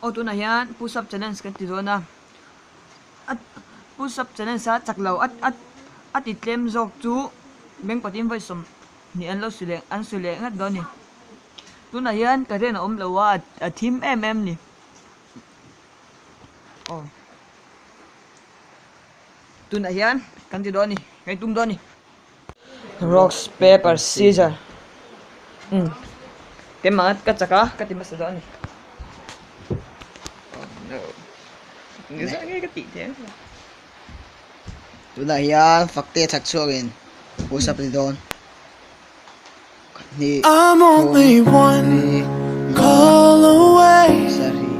Aw tunah hian push up challenge kan ti dawn a a push up challenge a chak lo a a a ti tlem zawk chu bank patin vawi sawmhnih an lo su leh an su leh ngat dawn a ni tunah hian current a awm lo a a thim em em a ni aw tunah hian kan ti dawn a ni kan tum dawn a ni. Rocks paper scissor umm keimah ka chak a ka ti hmasa dawn a ni oh no engzah nge ka tih teh Tunah hian fakte chak chhuakin push up a ni dawn hnih I'm thum only one li nga call away. sarih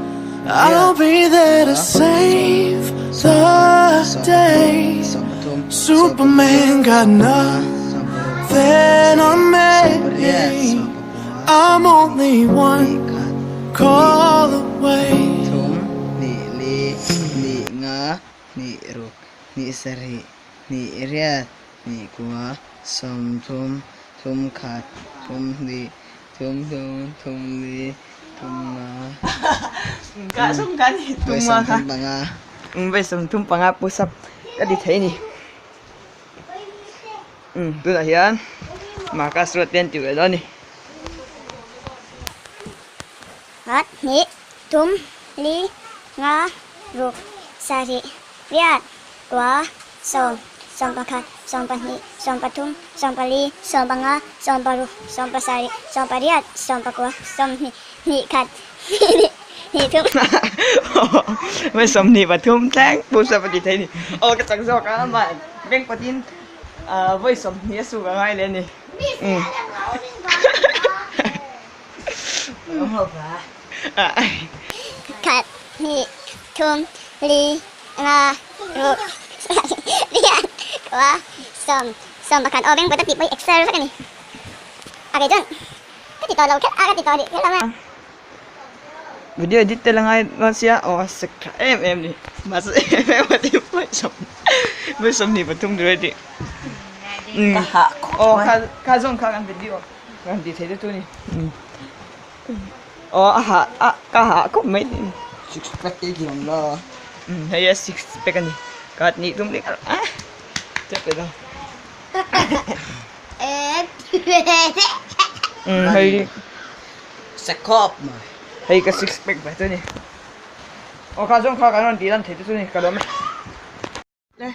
I'll pariat be there to panga save sawm sawmpahnih the sawmpathum day. sawmpathum Superman sawmpakua got sawmpanga sawmparuk nothing on sawmsawmpariat me. sawmpakua I'm sawmhnih only one hnih khat hnih call hnih away. thum hnih li hnih nga hnih ruk hnih sarih hnih riat hnih kua sawmthum thum khat thum hnih thum thum thum li thum nga Ka sawm kha ni vawi tum nga kha sawmthum panga. Vawi sawmthum panga push up ka ti thei a ni. Umm tunah hian Marcus ruat te an ti ve dawn a ni. Khat hnih thum li nga ruk sarih riat kua sawm sawm pakhat sawm pahnih sawm pathum sawm pali sawm panga sawm paruk sawm pasarih sawm pariat sawm pakua sawmhnih hnih khat hnih hnih hnih thum. Hmai sawmhnih pathum thleng push up a ti thei a ni. Aw ka chak zawk a amah bank patin vawi sawmhnih a suk a ngai leh a ni. Khat hnih thum li nga ruk sarih riat kua sawm sawm pakhat aw bank pat a tih pawh hi excel vek a ni. A kei chuan ka ti tawh lo kher a ka ti tawh rih kher lo mai. Video edit te la ngai dawn sia aw a sek tha em em ni mahse em em a ti vawi sawmhnih pathum tur a ti aw kha kha zawng kha kan video kan ti thei te chu ni aw a hah a ka hah khawp mai ni Six pack te ti awm lo hei a six pack a ni ka nih tum leh a chep leh dawn hei Sakhawp mai. Hei ka six pack ve chu ni. Aw kha zawng kha kan rawn tih lan thei te chu ni ka lawm e. Le.